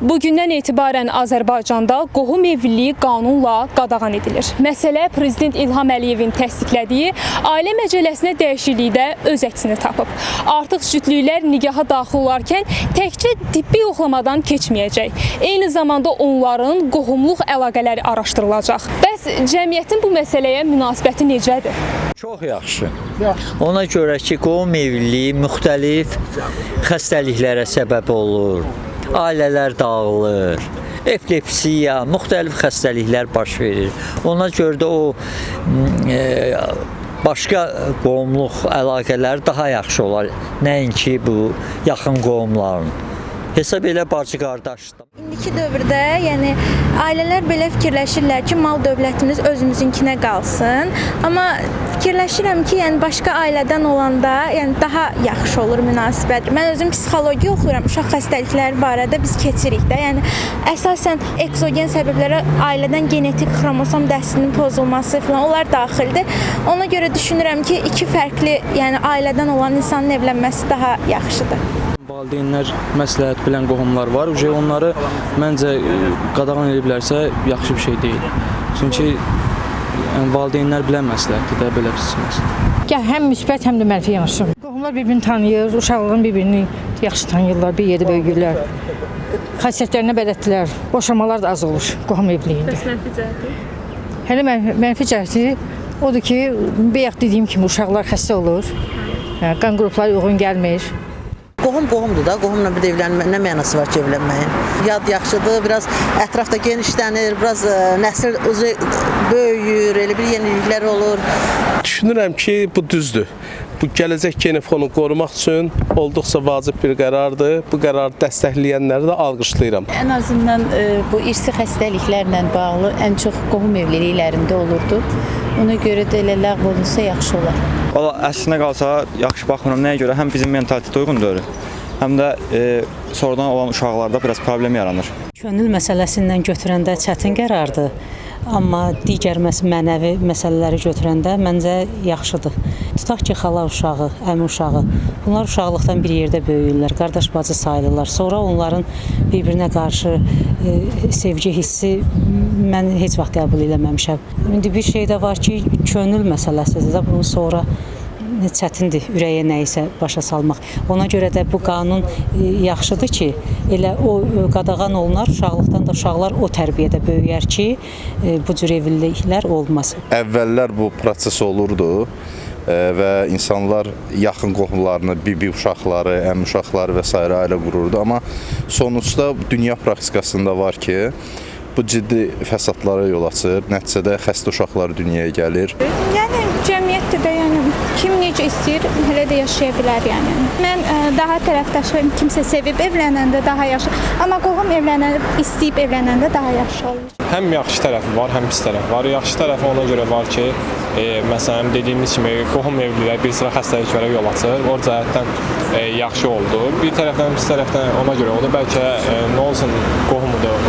Bugündən etibarən Azərbaycanda qohum evliliyi qanunla qadağan edilir. Məsələ Prezident İlham Əliyevin təsdiqlədiyi Ailə Məcəlləsinə dəyişiklikdə öz əksini tapıb. Artıq cütlüklər nikaha daxil olarkən təkcə tibbi yoxlamadan keçməyəcək. Eyni zamanda onların qohumluq əlaqələri araşdırılacaq. Bəs cəmiyyətin bu məsələyə münasibəti necədir? Çox yaxşı. Ona görə ki, qohum evliliyi müxtəlif xəstəliklərə səbəb olur. Ailələr dağılır. Epilepsiya, müxtəlif xəstəliklər baş verir. Ona görə də o başqa qohumluq əlaqələri daha yaxşı olar, nəinki bu yaxın qohumların. Hesab elə bacı qardaşdır. İndiki dövrdə, yəni ailələr belə fikirləşirlər ki, mal dövlətimiz özümüzünkinə qalsın. Amma fikirləşirəm ki, yəni başqa ailədən olanda, yəni daha yaxşı olur münasibət. Mən özüm psixologiya oxuyuram. Uşaq xəstəlikləri barədə biz keçirik də. Yəni əsasən ekzogen səbəblərə ailədən genetik xromosom dəstinin pozulması falan onlar daxildir. Ona görə düşünürəm ki, iki fərqli, yəni ailədən olan insanın evlənməsi daha yaxşıdır. Valideynlər məsləhət bilən qohumlar var. Uje onları məncə qadağan ediblərsə yaxşı bir şey deyil. Çünki yəni, valideynlər bilən məsləhətdir də belə pis. Ya həm müsbət, həm də mənfi yanaşım. Qohumlar bir-birini tanıyır, uşaqların bir-birini yaxşı tanıyırlar, bir yerdə böyüyürlər. Xasiyyətlərinə bələddirlər. Boşanmalar da az olur qohum evliliyində. Bəs mənfi cəhəti? Hələ mənfi cəhəti odur ki, bayaq dediyim kimi uşaqlar xəstə olur. Qan qrupları uyğun gəlmir. Qohum qohumdur da, qohumla bir də evlənmə, nə mənası var ki evlənməyin? Yad yaxşıdır, biraz ətrafda genişlənir, biraz nəsil böyüyür, elə bir yeniliklər olur. Düşünürəm ki, bu düzdür. Bu gələcək genofonu qorumaq üçün olduqca vacib bir qərardır. Bu qərarı dəstəkləyənləri də alqışlayıram. Ən azından bu irsi xəstəliklərlə bağlı ən çox qohum evliliklərində olurdu. Ona görə də elə ləğv olunsa yaxşı olar. Valla əslinə qalsa yaxşı baxmıram. Nəyə görə? Həm bizim mentalitetə uyğun deyil, həm də sonradan olan uşaqlarda biraz problem yaranır. Könül məsələsindən götürəndə çətin qərardır. Amma digər mənəvi məsələləri götürəndə məncə yaxşıdır. Tutaq ki, xala uşağı, əmi uşağı, bunlar uşaqlıqdan bir yerdə böyüyürlər, qardaş bacı sayılırlar. Sonra onların bir-birinə qarşı sevgi hissi mən heç vaxt qəbul eləməmişəm. İndi bir şey də var ki, könül məsələsidir də, bunu sonra çətindir ürəyə nəyisə başa salmaq. Ona görə də bu qanun yaxşıdır ki, elə o qadağan olunar, uşaqlıqdan da uşaqlar o tərbiyədə böyüyər ki, bu cür evliliklər olmaz. Əvvəllər bu proses olurdu və insanlar yaxın qohumlarını, bibi uşaqları, əmi uşaqları və s. ailə qururdu. Amma sonuçda dünya praktikasında var ki, bu ciddi fəsadlara yol açır. Nəticədə xəstə uşaqlar dünyaya gəlir. Yəni cəmiyyətdə də yəni kim necə istəyir, elə də yaşaya bilər yəni. Mən daha tərəfdaşıyam, kimsə sevib evlənəndə daha yaxşı, amma qohum evlənəndə, istəyib evlənəndə daha yaxşı olur. Həm yaxşı tərəfi var, həm pis tərəfi var. Yaxşı tərəfi ona görə var ki, məsələn dediyimiz kimi qohum evliliyi bir sıra xəstəliklərə yol açır. O cəhətdən yaxşı oldu. Bir tərəfdən pis tərəfdən ona görə oldu. Bəlkə nə olsun qohumudur.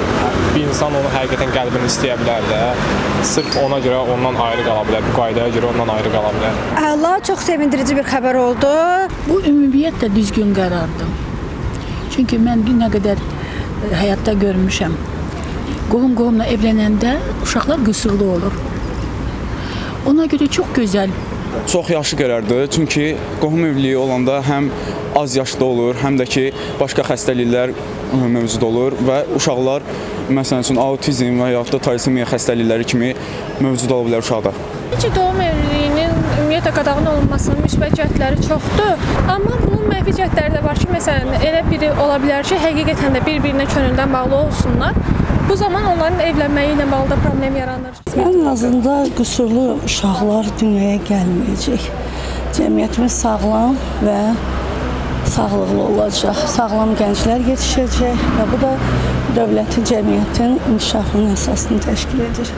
Bir insan onu həqiqətən qəlbini istəyə bilər də. Sırf ona görə ondan ayrı qala bilər. Bu qaydaya görə ondan ayrı qala bilər. Əla, çox sevindirici bir xəbər oldu. Bu ümumiyyətlə düzgün qərardır. Çünki mən nə qədər həyatda görmüşəm. Qohum qohumla evlənəndə uşaqlar qüsurlu olur. Ona görə çox gözəl. Çox yaxşı qərardır. Çünki qohum evliliyi olanda həm az yaşda olur, həm də ki başqa xəstəliklər mövcud olur və uşaqlar məsəl üçün autizm və yaxud da talasemiya xəstəlikləri kimi mövcud ola bilər uşaqda. Çünki qohum evliliyinin ümumiyyətlə qadağan olunmasının müsbət cəhətləri çoxdur, amma bunun mənfi cəhətləri də var ki, məsələn, elə biri ola bilər ki, həqiqətən də bir-birinə könüldən bağlı olsunlar. Bu zaman onların evlənməyi ilə bağlı da problem yaranır. Ən azından qüsurlu uşaqlar dünyaya gəlməyəcək. Cəmiyyətimiz sağlam və sağlıqlı olacaq. Sağlam gənclər yetişəcək və bu da dövlətin, cəmiyyətin inkişafının əsasını təşkil edir.